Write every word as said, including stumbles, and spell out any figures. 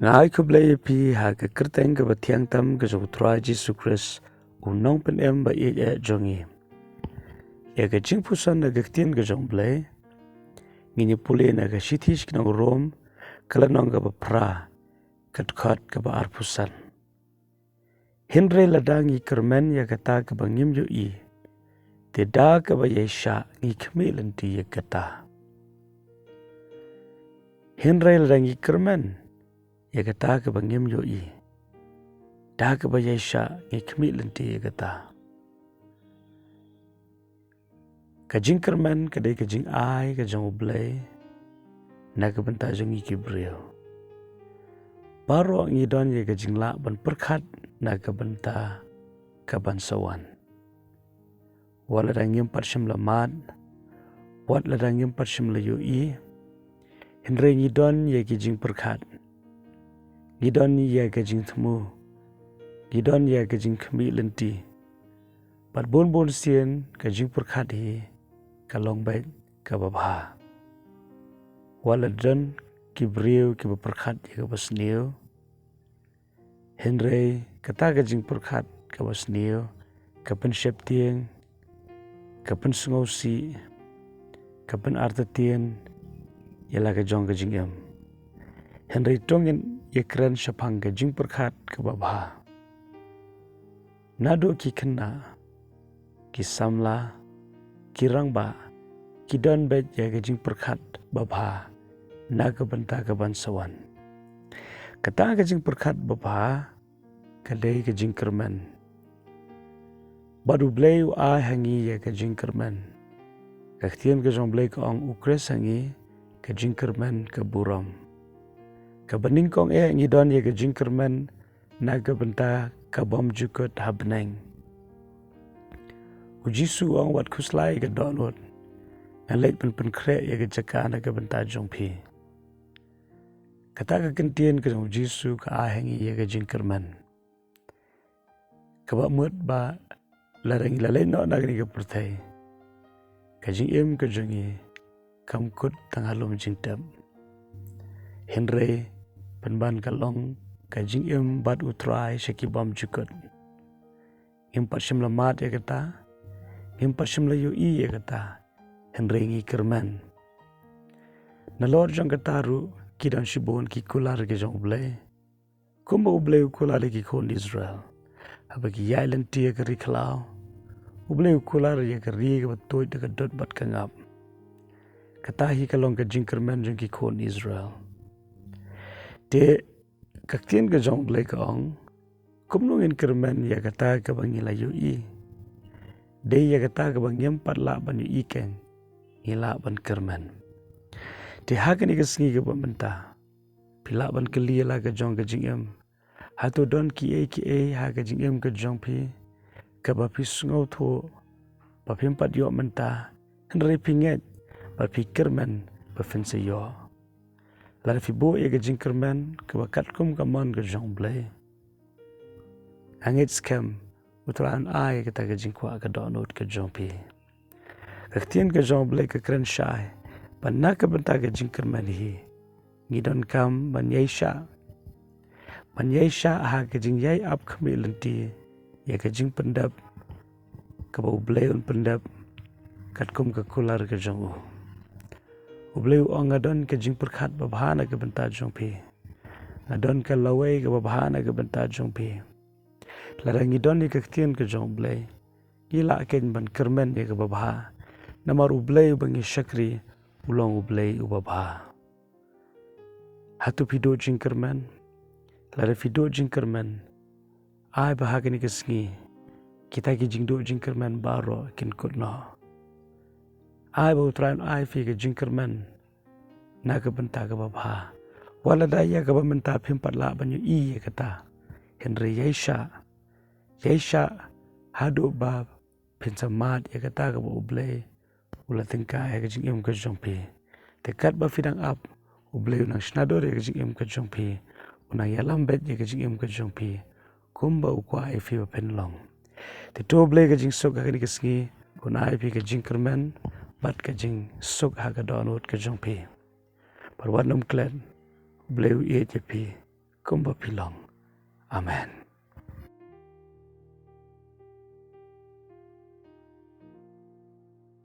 Nga ai khublei ïa phi ha ka kyrteng kaba thiang tam ka jong u Trai Jisu Khrist, u nongpynim ba ïeit eh jong ngi. Ïa ka jingpuson na ka ktien ka jong u Blei, ngin ïa pule na ka shithi sha ki nong Rom, ka lynnong kaba phra, ka dkhot kaba arphew san. Hynrei lada ngi kyrmen ïa kata kaba ngim ïohi, te da kaba ïaishah ngi khmih lynti ïa kata. Hynrei lada ngi kyrmen ïa kata kaba ngim ïohi, da kaba ïaishah ngi khmih lynti ïa kata. Ka jingkyrmen ka dei ka jingai ka jong u Blei na ka bynta jong ngi ki briew. Baroh ngi don ïa ka jinglah ban pyrkhat na ka bynta kaban sa wan. Wat lada ngim pat shym la mad, wat lada ngim pat shym la ïohi, hynrei ngi don ïa ka jingpyrkhat, ngi don ïa ka jingthmu, ngi don ïa ka jingkhmih lynti. Bad bun bun sien ka jingpyrkhat hi ka long beit kaba bha. Wat la don ki briew kiba pyrkhat ïa kaba sniew, hynrei kata ka jingpyrkhat kaba sniew ka pynsheptieng, ka pynsngewsih, ka pynartatien ïa la ka jong ka jingim. Hynrei to ngin ïakren shaphang ka jingpyrkhat kaba bha. Naduh ki khynnah, ki samla, ki rangbah, ki don beit ïa ka jingpyrkhat babha na ka bynta kaban sa wan. Kata ka jingpyrkhat babha ka dei ka jingkyrmen. Bad u Blei u ai ha ngi ïa ka jingkyrmen. Ka ktien ka jong u Blei ka ong u khreh ha ngi ka jingkyrmen ka burom. Kaba nyngkong eh ngi don ïa ka jingkyrmen na ka bynta ka bym jukut ha bneng. U Jisu u ong wat khuslai ka dohnud, ngan leit ban pynkhreh ïa ka jaka na ka bynta jong phi. Kata ka kyntien ka jong u Jisu ka ai ha ngi ïa ka jingkyrmen. Kaba mut ba lada ngi la leit noh na kane ka pyrthei, ka jingim ka jong ngi kam kut tang ha lum jingtep. Hynrei pynban ka long ka jingim bad u Trai sha ki bym jukut. Ngim pat shym la mad ïa kata, ngim pat shym la ïohi ïa kata, hynrei ngi kyrmen. Nalor jong kata ruh ki don shibun ki kular ki jong u Blei. Kumba u Blei u kular ïa ki khun Israel haba ki ïaid lynti ïa ka ri khlaw, u Blei u kular ïa ka ri kaba tuid da ka dud bad ka ngap. Kata hi ka long ka jingkyrmen jong ki khun Israel. Te ka ktien ka jong u Blei ka ong, kumno ngin kyrmen ïa kata kaba ngi la ïohi? Dei ïa kata kaba ngim pat lah ban ïohi keiñ ngi lah ban kyrmen. Te ha kane ka sngi kaba mynta, phi lah ban kylli ïa la ka jong ka jingim, hato don kiei kiei ha ka jingim ka jong phi kaba phi sngewthuh ba phim pat ïoh mynta, hynrei phi ngeit bad phi kyrmen ba phin sa ïoh? Lada phi buh ïa ka jingkyrmen kaba katkum ka mon ka jong u Blei, nga ngeit skhem u Trai un ai kata ka jingkwah ka dohnud ka jong phi. Ka ktien ka jong u Blei ka kren shai ba na ka bynta ka jingkyrmen hi ngi donkam ban ïaishah, ban ïaishah ha ka jingïai ap khmih lynti ïa ka jingpyndep kaba u Blei un pyndep katkum ka kular ka jong u. U Blei u ong, nga don ka jingpyrkhat babha na ka bynta jong phi, nga don ka lawei kaba bha na ka bynta jong phi. Lada ngi don ïa ka ktien ka jong u Blei, ngi lah keiñ ban kyrmen ïa kaba bha, namar u Blei uba ngi shakri u long u Blei uba bha. Hato phi duh jingkyrmen? Lada phi duh jingkyrmen, ai ba ha kane ka sngi kita ki jingduh jingkyrmen baroh kin kut noh. Ai ba u Trai un ai phi ka jingkyrmen na ka bynta kaba bha. Wat lada ïa kaba mynta phim pat lah ban ïohi ïa kata, hynrei ïaishah, ïaishah haduh ba phin sa mad ïa kata kaba u Blei u la tyngkai ha ka jingim ka jong phi. Te katba phi dang ap, u Blei u nang shna dur ïa ka jingim ka jong phi, u nang ïalam beit ïa ka jingim ka jong phi kumba u kwah ïa phi ba phin long. Te to u Blei ka jingsuk ha kane ka sngi un ai phi ka jingkyrmen bad ka jingsuk ha ka dohnud ka jong phi. Bad wat nym klet, u Blei u ïeit ïa phi. kumba phi long. Amen.